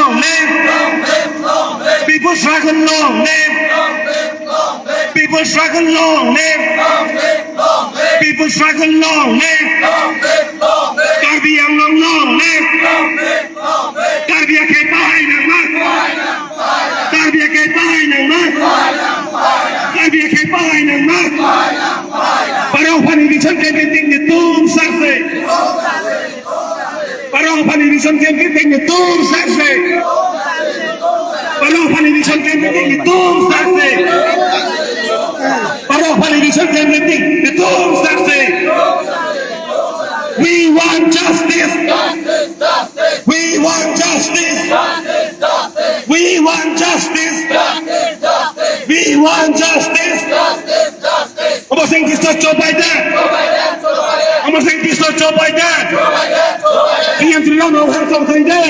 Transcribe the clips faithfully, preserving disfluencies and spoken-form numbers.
Long live! People struggle, long live! People struggle, long live! People struggle, long live! Karbi Anglong, long live! Karbi akhei pahai nangma! Karbi akhei pahai nangma! Karbi akhei pahai nangma! Parong aphan eviction klem keting netum saksi! Parong aphan eviction klem keting netum saksi! Parong aphan eviction klem keting netum saksi! Parong aphan eviction klem keting netum saksi! We want justice! We want justice! We want justice! We want justice! Amarsing Tisso chobei det! Amarsing Tisso chobei det! C M Tuliram Ronghang chongthui det!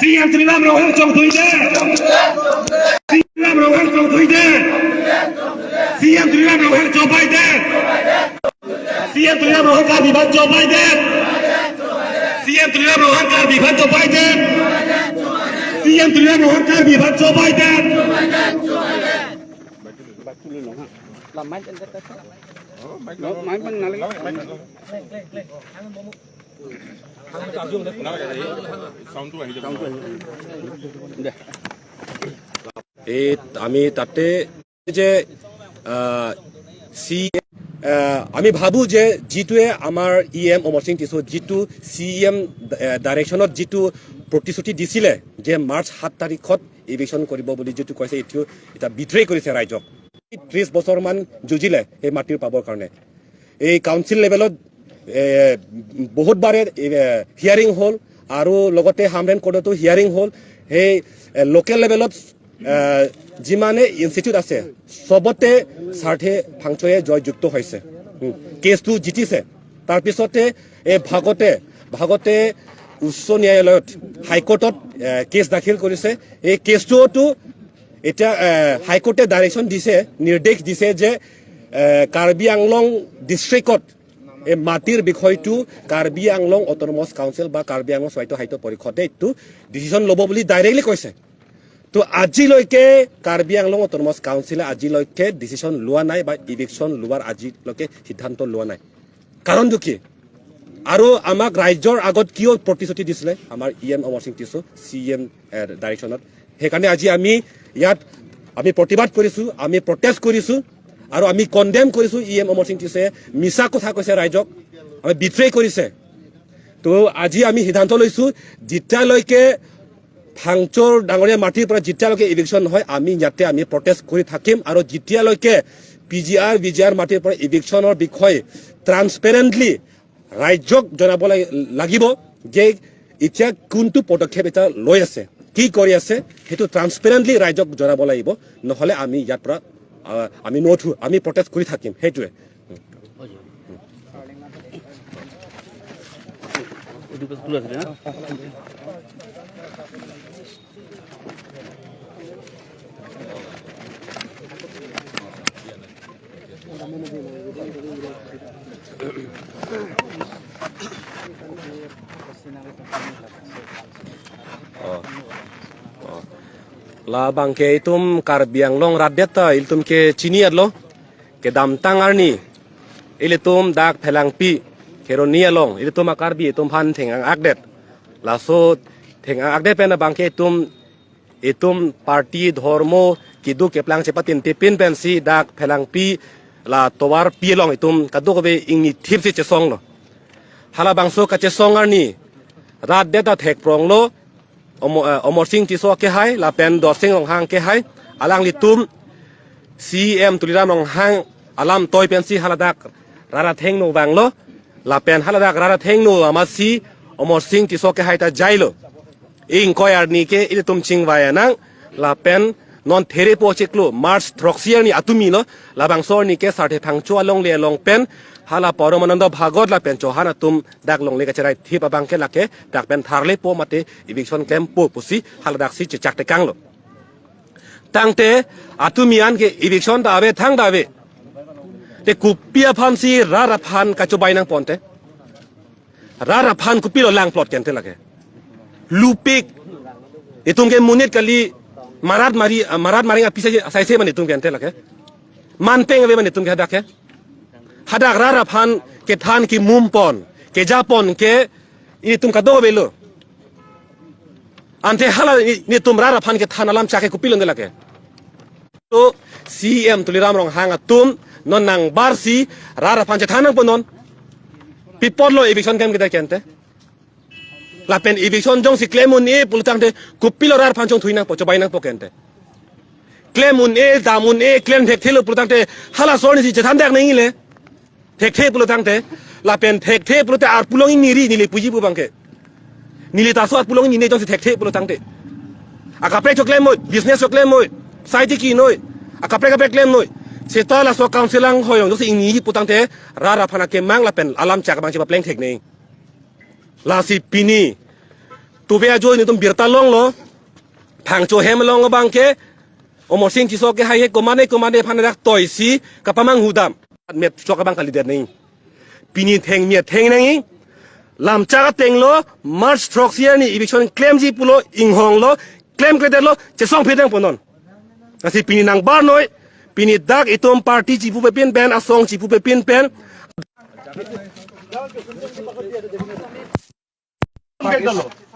C M Tuliram Ronghang chongthui det! C M Tuliram Ronghang chongthui det! C M Tuliram Ronghang chobei det! C M Tuliram Ronghang Karbi aphan chobei det! C M Tuliram Ronghang Karbi aphan chobei det! C M Tuliram Ronghang Karbi aphan chobei det! এই আমি তাতে যে, আহ, চি, আহ, আমি ভাবো যে যিটোৱে আমাৰ E M Amarsing টিছো যিটো চি ই এম, আহ, ডাইৰেকশ্যনত যিটো প্ৰতিশ্ৰুতি দিছিলে যে মাৰ্চ সাত তাৰিখত ইভিকশ্যন কৰিব বুলি যিটো কৈছে, এইটো এটা বিট্ৰে কৰিছে ৰাইজক। ত্ৰিশ বছৰমান যুঁজিলে এই মাটিৰ পাবৰ কাৰণে। এই কাউন্সিল লেভেলত, এ, বহুত বাৰে, এ, হিয়াৰিং হ'ল আৰু লগতে হামৰেণ কোৰ্টতো হিয়াৰিং হ'ল। সেই, এ, লোকেল লেভেলত, এ, যিমানে ইনষ্টিটিউট আছে, চবতে স্বাৰ্থে ফাংচয়ে জয়যুক্ত হৈছে। উম, কেছটো জিতিছে। তাৰপিছতে এই ভাগতে, ভাগতে উচ্চ ন্যায়ালয়ত, হাইকোৰ্টত, এ, কেছ দাখিল কৰিছে। এই কেছটোতো এতিয়া, এ, হাইকোৰ্টে ডাইৰেকশ্যন দিছে, নিৰ্দেশ দিছে যে, এ, কাৰ্বি আংলং ডিষ্ট্ৰিক্টত এই মাটিৰ বিষয়টো কাৰ্বি আংলং অট'নমাছ কাউন্সিল বা কাৰ্বি আংলং স্বায়ত্তশাসিত পৰিষদে এইটো ডিচিশ্যন ল'ব বুলি ডাইৰেক্টলি কৈছে। তো আজিলৈকে কাৰ্বি আংলং অট'নমাছ কাউন্সিলে আজিলৈকে ডিচিশ্যন লোৱা নাই বা ইভিকশ্যন লোৱাৰ আজিলৈকে সিদ্ধান্ত লোৱা নাই। কাৰণটো কি? আৰু আমাক ৰাইজৰ আগত কিয় প্ৰতিশ্ৰুতি দিছিলে আমাৰ ই এম অমৰসিং টিছো চি ই এম, এ, ডাইৰেকশ্যনত? সেইকাৰণে আজি আমি ইয়াত আমি প্ৰতিবাদ কৰিছো, আমি প্ৰটেষ্ট কৰিছো আৰু আমি কণ্ডেম কৰিছো। ই এম অমৰসিং টিছোৱে মিছা কথা কৈছে ৰাইজক, আমি বিট্ৰে কৰিছে। তো আজি আমি সিদ্ধান্ত লৈছো, যেতিয়ালৈকে ফাংচৰ ডাঙৰীয়া মাটিৰ পৰা যেতিয়ালৈকে ইভিকশ্যন নহয়, আমি ইয়াতে আমি প্ৰটেষ্ট কৰি থাকিম। আৰু যেতিয়ালৈকে পি জি আৰ, ভি জি আৰ মাটিৰ পৰা ইভিকশ্যনৰ বিষয়ে ট্ৰান্সপেৰেণ্টলি ৰাইজক জনাব লাগি-, লাগিব যে এতিয়া কোনটো পদক্ষেপ এতিয়া লৈ আছে, কি কৰি আছে, সেইটো ট্ৰান্সপেৰেণ্টলি ৰাইজক জনাব লাগিব। নহ'লে আমি ইয়াৰ পৰা, আহ, আমি নুঠো, আমি প্ৰটেষ্ট কৰি থাকিম। সেইটোৱে। Oh. Oh. Labangke itum Karbi Anglong rat det ta ilitum ke chini-etlo. Kedamtang arni ilitum dak Phelangpi Kheroni along ilitum a-Karbi itum aphan theng-ang akdet. Laso theng-ang akdet pen abangke itum, itum party, dhormo keduk keplang chepatin tipin pensi dak Phelangpi la tovarpi along itum kadokave ingnithipsi chesonglo. Halabangso kachesong arni rat det ta thekpronglo. Omo-, eh, Amarsing Tisso kehai lapen Dorsing Ronghang kehai, alanglitum C E M Tuliram Ronghang alam toi pensi haladak rat athengno vanglo, lapen haladak rat athengno amatsi Amarsing Tisso kehai ta jailo. Ingkoi arni ke ilitum chingvai anang, lapen non therepo chiklo March throksi arni atumilo, labangso arni ke Sarthe Phangcho alongle along pen hala Paramananda Bhagwat lapen Chauhan atum dak longle kacherai thip abangke lake dak pen tharlepo mate eviction klempo pusi haladaksi chechak tekanglo. Tangte atumi an ke eviction ta ave, thang ta ave. Te kopi aphansi rat aphan kachobei nangponte? Rat aphan kopilo langplot kente lake? Lupik, Itum ke monit kali, marat mari, ah, marat maring api sai sai se man itum ke ante lake. Man peng ave man itum ke hadak ke. Hadak rat aphan kethan kemum pon, keja pon ke itum kadokave lo. Ante hala i-, itum rat aphan kethan alam chak ke kopilo ante lake. To C E M Tuliram Ronghang atum non nangbarsi rat aphan chethan nangpo non. Pi apotlo eviction klem kita ke ante. Lapen eviction jongsi klem un-e pulotangte kopilo rat aphan chongthui nangpo, chobai nangpo ke ante. Klem un-e, dam un-e, klem thekthelo pulotangte hala ason si chethan dak nangji le. Thekthe pulotangte, lapen thekthe pulote arpulong neli, neli puji pu abang ke. Neli ta so arpulong neli jongsi thekthe pulotangte. Akaprek cho klem noi, business cho klem noi, society ki noi, akaprek kaprek klem noi. Seta laso council anghoi along jongsi ingni pulotangte, rat aphan akemang lapen alam chak abang chepapleng thek nangji. Lasi pini tuve ajo nelitum birta longlo, thangcho hem along abang ke, Amarsing Tisso ke hai he komane komane aphan dak toisi kapamanghu dam. Met chok abang kalidet nangji. Pini thengmi atheng nangji. Lam chak ateng lo, March throksi arni eviction klemji pulo, inghong lo, klemkledetlo, chesongphi nangpo non. Lasi pini nangbar noi, pini dak itum party chipupe pin pen, asong chipupe pin pen.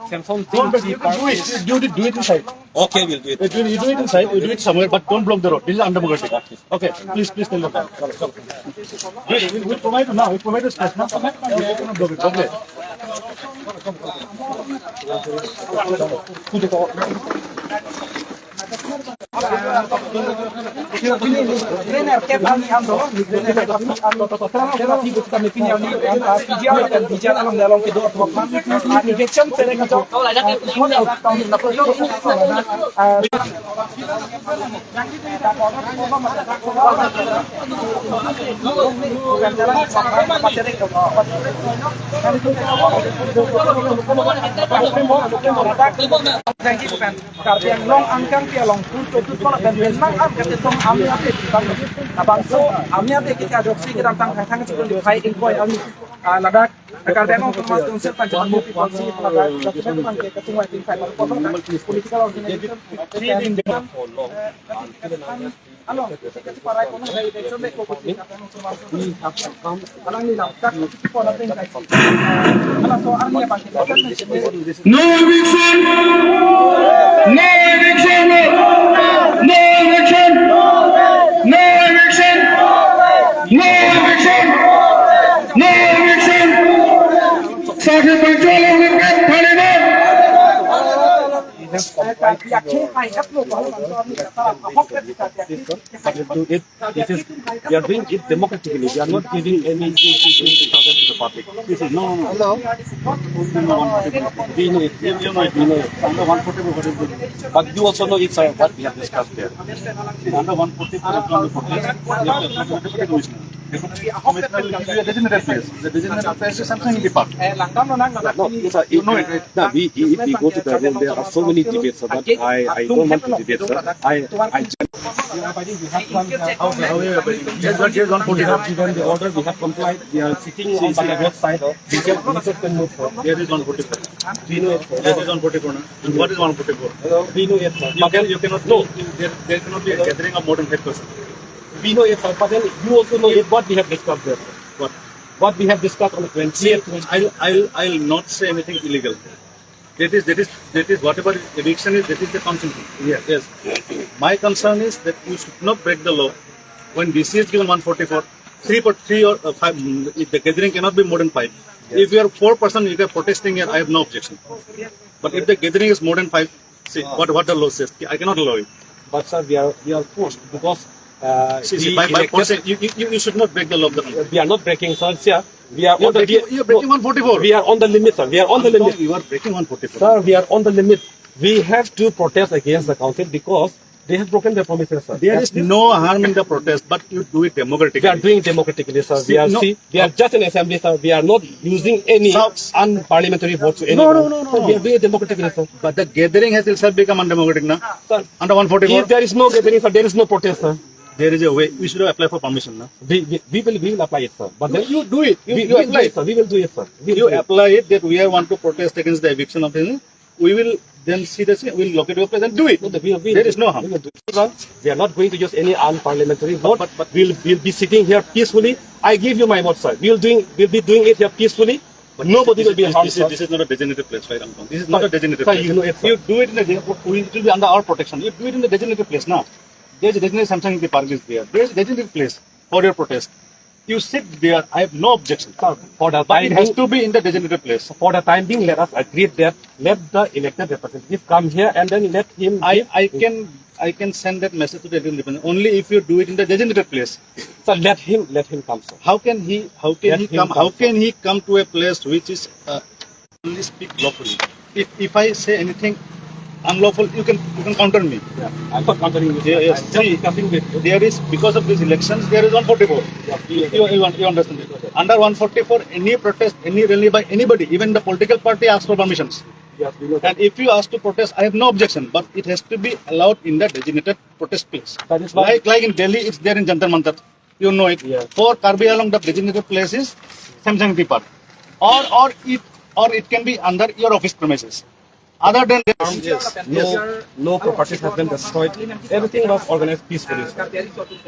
Samson Singh, you do it, do it, do it inside. Okay, we'll do it. You do it inside, you do it somewhere, but don't block the road. This is undemocratic. Okay, please, please tell them. We'll, we'll provide now, we'll provide a space now. Okay. Thank you, Karbi Anglong angkang pi along pun to tu kola ben ben mang am kate tong ami ate tang. Abangso ami ate ke kajok si kedam tang thang thang chikon di phai ingkoi ami, ah, ladak Karbi Anglong Autonomous Council tang chikon mupi konsi ladak jok ben mang ke kachungwai tin phai mar kono political organization. Along, we have come, no eviction! No eviction! No eviction! No eviction! No eviction! Sakhi Pangchal Olympic Parliament! But we'll do it. This is, we are doing it democratically. We are not giving any disturbance to the public. This is, no, no, no. Hello. We know it. You, you know it. We know it. Under one forty-four, what is it? But you also know it's, uh, what we have discussed there. Under one forty-four, it's not a protest. We have to protest. It will be a designated place. The designated place is something in the park. No, it's a, it, no, we, if we go to the road, there are so many debates, sir, but I, I don't want to debate, sir. I, I just, we have given the order, we have complied, we are sitting on the roadside. We can, we can move forward. There is one forty-four. We know it, sir. There is one forty-four, no? What is one forty-four? We know it, sir. You can, you cannot, no. There, there cannot be a gathering of more than five percent. We know it, sir, but then you also know it, what we have discussed there. What? What we have discussed on the twentieth. See, I'll, I'll, I'll not say anything illegal. That is, that is, that is whatever eviction is, that is the council thing. Yes. Yes. My concern is that you should not break the law. When D C has given one forty-four, three per, three or, uh, five, mm, if the gathering cannot be more than five. Yes. If you are four person, you are protesting here, I have no objection. But if the gathering is more than five, see, what, what the law says, I cannot allow it. But sir, we are, we are forced because, uh, see, see, we by, by elected force, you, you, you, you should not break the law of the country. We are not breaking, sir. Sir, we are on the, breaking, you are breaking one forty-four. We are on the limit, sir. We are on the limit. You are breaking one forty-four. Sir, we are on the limit. We have to protest against the council because they have broken their promises, sir. There is no harm in the protest, but you do it democratically. We are doing democratically, sir. See, we are, no, see, we are just an assembly, sir. We are not using any unparliamentary votes to anyone. No, no, no, no, no. Sir, we are doing it democratically, sir. But the gathering has itself become undemocratic, na? Sir, under one forty-four. If there is no gathering, sir, there is no protest, sir. There is a way. We should apply for permission, na? We, we, we will, we will apply it, sir. But then you do it. You, we, you apply it, sir. We will do it, sir. We will do it. You apply it that we are want to protest against the eviction of the, we will Then see the thing, we'll locate your place and do it. No, we, we, there is no harm. We will do it. They are not going to use any unparliamentary word. But, but, we'll, we'll be sitting here peacefully. I give you my word, sir. We'll doing, we'll be doing it here peacefully. But nobody will be harmed, sir. This is, this is not a designated place, right, Ampang? This is not a designated place. Sir, you know it, sir. You do it in a, it will be under our protection. You do it in a designated place, na. There is a designated Samsung Ingti Park is there. There is a designated place for your protest. You sit there. I have no objection. Sir, for the time being, but it has to be in the designated place. For the time being, let us agree that let the elected representative come here and then let him. I, I can, I can send that message to the elected representative only if you do it in the designated place. Sir, let him, let him come, sir. How can he, how can he come? How can he come to a place which is, uh, only speak lawfully? If, if I say anything unlawful, you can, you can counter me. Yeah, I'm not countering you, sir. Yeah, yes. I'm just discussing with you. There is, because of these elections, there is one forty-four. Yeah, we know that. You, you un-, you understand it. Under one forty-four, any protest, any rally by anybody, even the political party, asks for permissions. Yes, we know that. And if you ask to protest, I have no objection, but it has to be allowed in the designated protest place. That is why. Like, like in Delhi, it's there in Jantar Mantar. You know it. Yeah. For Karbi Anglong, the designated place is Samsung Ingti Park. Or, or it, or it can be under your office premises. Other than that, yes, no, no properties have been destroyed. Everything was organized peacefully, sir.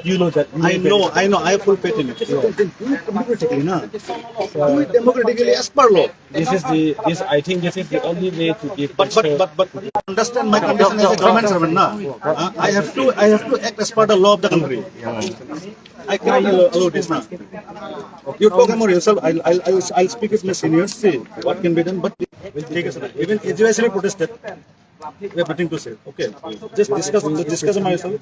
You know that. You know that. I know, I know. I have full faith in it. Yeah. Then do it democratically, na. Do it democratically as per law. This is the, this, I think this is the only way to give. But, but, pressure. But, but understand my condition as a government servant, na. Uh, I have to, I have to act as per the law of the country. I cannot allow, allow this, na. You talk among yourself. I'll, I'll, I'll, I'll speak with my seniors. See what can be done. But even A G Y C protested. We have nothing to say. Okay. Just discuss, just discuss among yourself.